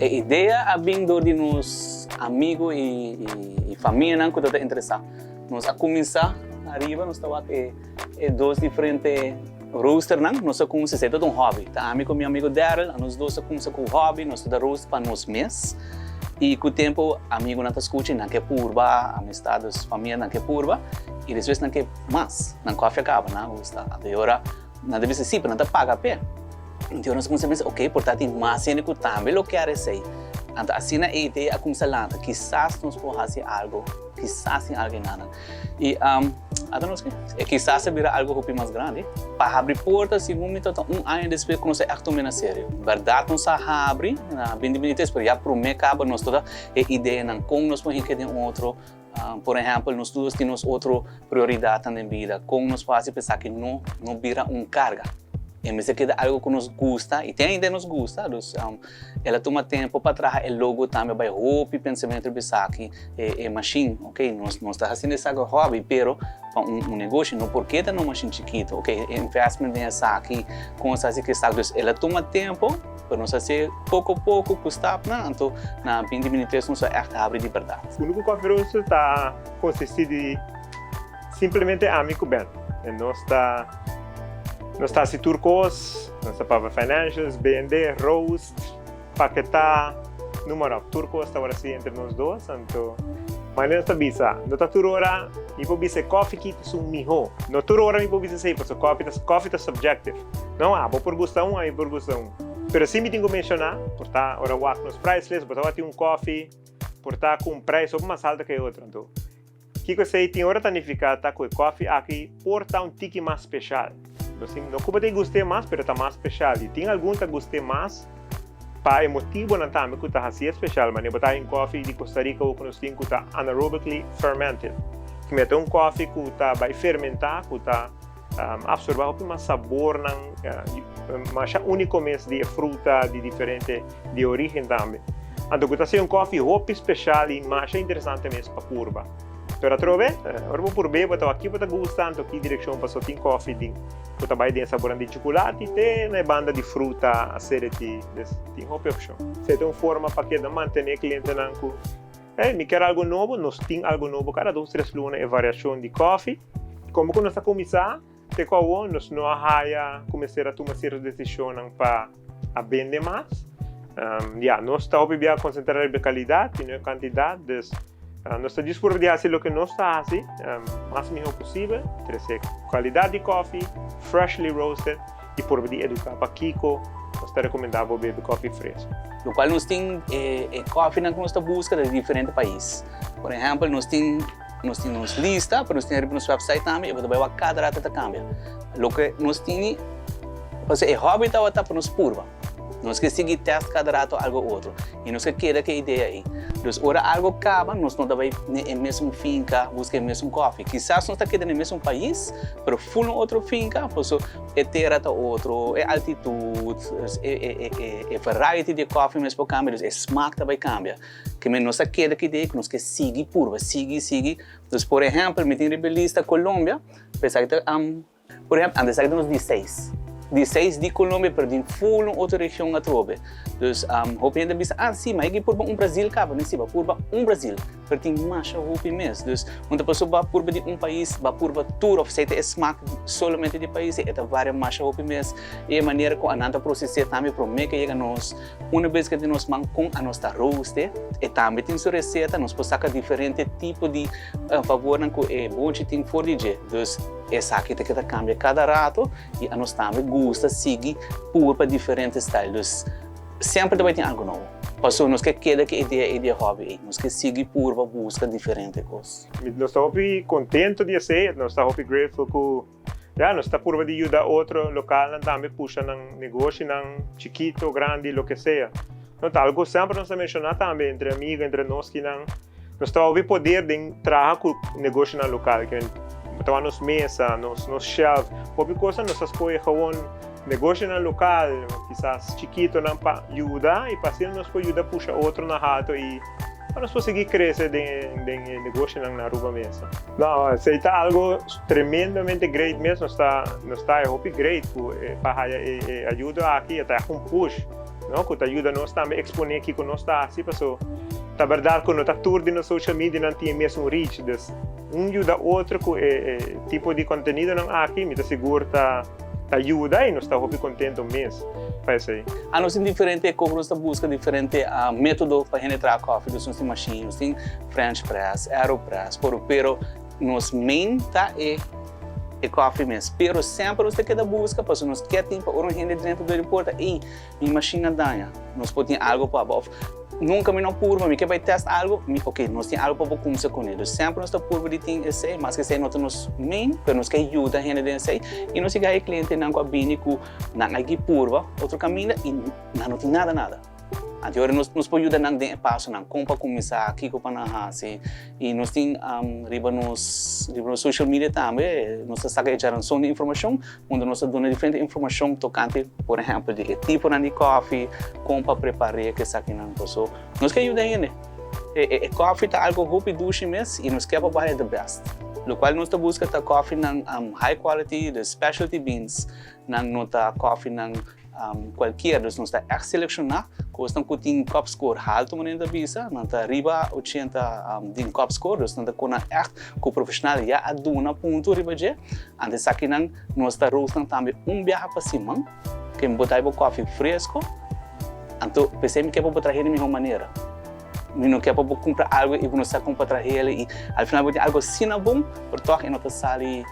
E idea a bin door di nos amigo y famianan cu ta interesa. Nos a cuminsa ariba, nos ta wak e dos diferente roosternan. Nos a cuminsa, esey ta un hobby. Ta ami cu mi amigo Daryl, nos dos a cuminsa cu hobby, nos ta roast pa nos mes. Y cu tempo amigonan ta scucha y nan ke purba, amistades, famianan ke purba. Y despues nan ke mas, nan koffie a caba, nan a gusta. Anto e ora nan ta bisa si, pero nan ta paga p'e. Anto nos a cuminsa pensa, ok, por ta tin mas hende cu tambe lo kier esey. Anto asina e idea a cuminsa lanta, kisas nos por haci algo, kisas tin algo enanan. Y ata nos ke, e kisas a bira algo hopi mas grandi. Pa habri porta, segun mi ta ta un aña despues cu nos a echt tuma na serio. Berdad nos a habri na 2023, pero ya prome caba nos ta e ideanan con nos por hinca den otro. Por ehempel, nos tur tin nos otro prioridadnan den bida. Con nos por haci pa esaki no bira un carga? En bes di keda algo cu nos gusta, y te ainda nos gusta, dus el a tuma tempo pa traha e logo tambe, bay hopi pensamento riba esaki, e machine, ok, nos ta haciendo esaki hobby, pero pa un negoshi no por keda na un machine chikito, ok, e investment den esaki, con nos ta haci cu esaki, dus el a tuma tempo, pero nos a haci poco poco cu stapnan, anto na 2023 nos a echt habri di berdad. Kunuku Coffee Roaster ta consisti di simplemente ami cu Ben. En nos ta haci tur cos, nos ta papia financials, bende, roast, paketa, noem op. Tur cos ta asina entre nos dos. Anto, mas nos ta bisa, no ta tur ora, mi por bisa coffee aki ta un miho. No tur ora mi por bisa esey, pasobra coffee ta subjective. No, ah, bo por gusta un, ami por gusta un. Pero si mi tin cu menciona, por ta ora wak nos price list, bo ta un coffee, por ta cu un prijs mas halto cu otro. Anto, kico esey tin ora ta significa ta cu e coffee aki por ta un tiki mas special. Asina, no cu bo ta gusta mas, pero ta mas special. Y tin algun ta gusta mas pa e motibonan tambe cu ta asina special, mas bo ta un coffee di Costa Rica cu nos tin cu ta anaerobically fermented. Cu ta un coffee cu ta bay fermenta, cu ta absorba un mas sabor nan, mas unico mes di fruta di diferente di origen tambe. Anto, cu ta un coffee hopi special y mas interesante mes pa purba. Pero atrobe, ora bo purba, bo ta aki bo ta gusta, anto ki direccion paso tin coffee din. Bo ta bay den sabor di chocolate, te na banda di fruta, acidity, dus tin hopi opcion. Esey ta un forma pa keda mantene clientenan cu, hey, mi kier algo nobo, nos tin algo nobo cada 2, 3 luna e variacion di coffee. Como cu nos a cuminsa, te cu nos no a haya cuminsa tuma cierto decision pa a bende mas. Ja, nos ta hopi concentra riba calidad y no cantidad, dus nos ta dispuesto di haci loke nos ta haci mas miho posibel, trece calidad di coffee, freshly roasted, y por di educa pa kico, nos ta recomenda bebe coffee fresco. Lo cual nos tin coffee cu nos ta busca di diferente pais. Por ehempel, nos tin nos lista, mas nos tin riba nos website tambe, y bo ta bay cada rato ta cambia. Loke nos tin, e hobby ta pa nos purba. Nos kier sigui test cada rato algo otro. Y nos kier keda cu e idea ey. Anto, ora algo caba, nos no ta bay na mesun finca, busca e mesun coffee. Kisas nos ta keda na mesun pais, pero full otro finca, paso e tera ta otro, e altitud, e variety di coffee mes por cambia, e smaak tambe cambia. Cu nos ta keda cu idea cu nos kier sigui purba, sigui, sigui. Anto, por ehempel, mi tin lista Colombia, pensa cu por ehempel, antes aki nos di 6. Di 6 di Colombia, pero di full otro region atrobe. Dus hopi hende bisa, ah, si, mas aki purba un Brasil caba, no si, purba un Brasil, pero tin masha hopi mes. Dus, unda paso ba purba di un pais, ba purba tur of esey smaak solamente di pais, e ta varia masha hopi mes. Y e manera cu nan ta procesa tambe prome cu yega nos, un biaha cu nos man con nos ta roast, e tambe tin su receta, nos por saca diferente tipo di sabor cu e bonchi tin for di dje. Dus, esaki ta keda cambia cada rato y nos tambe gusta sigui purba diferente style. Dus, semper tambe tin algo nobo. Paso nos kier keda cu idea di hobby, nos kier sigui purba busca diferente cos. Nos ta contento di esey, nos ta grateful cu ja, nos ta purba di yuda otro local tambe pusha nan negoshi nan chikito, grandi, loke sea. No, algo semper nos a menciona tambe entre amigo, entre nos cu nan nos ta poder di traha cu negoshi nan local, cu ta nos mesa, nos shelf, hopi cos nos a scoge gewoon negoshi nan local, kisas chikito nan pa yuda y pa asina nos por yuda pusha otro na halto y pa nos sigui crece den negoshi nan na Aruba mes. No, esey ta algo tremendamente great mes, nos ta hopi great pa e ayuda aki, ta un push. No? Ku ta yuda nos tambe eksponé kiko nos ta hasi, paso ta bèrdat ku no ta tur di nos social media nan tin e mesun reach, dus un yuda otro ku e e tipo di kontenidonan aki, mi ta sigur ta ta yuda i nos ta hopi kontento mes pa esei. A nos tin diferente komo nos ta buska diferente metodo pa hende traha kòfi, dus nos tin mashin, nos tin french press, aeropress, por pero nos main ta e e kòfi mes. Pero semper nos ta keda buska pasobra nos ke tin pa ora un hende drenta dor di porta, ey, mi mashin a daña, nos por tin algo pa bo. Of nunka mi no purba, mi ke bai test algo, mi ok, nos tin algo pa bo kumsa kuné. Dus semper nos ta purba di tin esei, maske esei no ta nos main, pero nos ke yuda hende den esei. I nos yega e klientenan ku a bini ku nan a purba otro kaminda i nan no tin nada nada. Anto ora nos nos por yuda nan den e pasonan, kon pa kuminsá, kiko pa nan hasi. I nos tin riba nos riba nos social media tambe nos ta saka e djaranson di informashon unda nos ta duna diferente informashon tokante por ehèmpel di e tiponan di kòfi, kon pa prepar'é ku esakinan. So nos ke yuda hende. E e kòfi ta algu hopi dushi mes i nos ke pa bo haya the best. Lokual nos ta buska ta kòfinan high quality, the specialty beans nan no ta kòfinan Cualkier, dus nos ta echt selecciona cosnan cu tin cup score halto manera ta bisa, nan ta riba 80 den cup score, dus nan ta cona echt cu profesional ya a duna punto riba dje. Anto esakinan nos ta roast nan tambe un biaha pa siman, ke bo ta bo coffee fresco, anto p'esei mi ke pa bo trahe di miho manera. Mi no ke pa bo cumpra algo y bo no sa con pa trahel y al final bo tin algo asina bon, pero toch e no ta sali.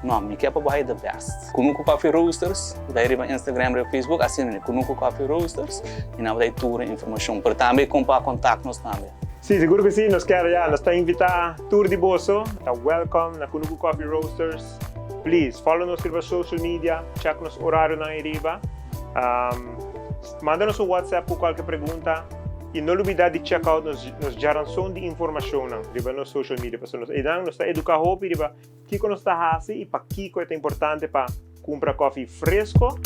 No, mi ke pa bo haya the best. Kunuku Coffee Roasters, bo ta riba Instagram, riba Facebook, asina mi, Kunuku Coffee Roasters, y nan bo ta haya tur e informacion. Pero tambe con pa contact nos tambe. Sí, sigur ku sí, nos kier ya, nos ta invitá tur di boso, ta welcome na Kunuku Coffee Roasters. Please, follow nos riba social media, check nos orarionan ei riba. Manda nos un WhatsApp ku kualke pregunta i no lubidá di check out nos nos djaranson di informashonnan riba nos social media pasobra nos einan nos ta eduká hopi riba kiko nos ta hasi i pakiko e ta importante pa kumpra kòfi fresko.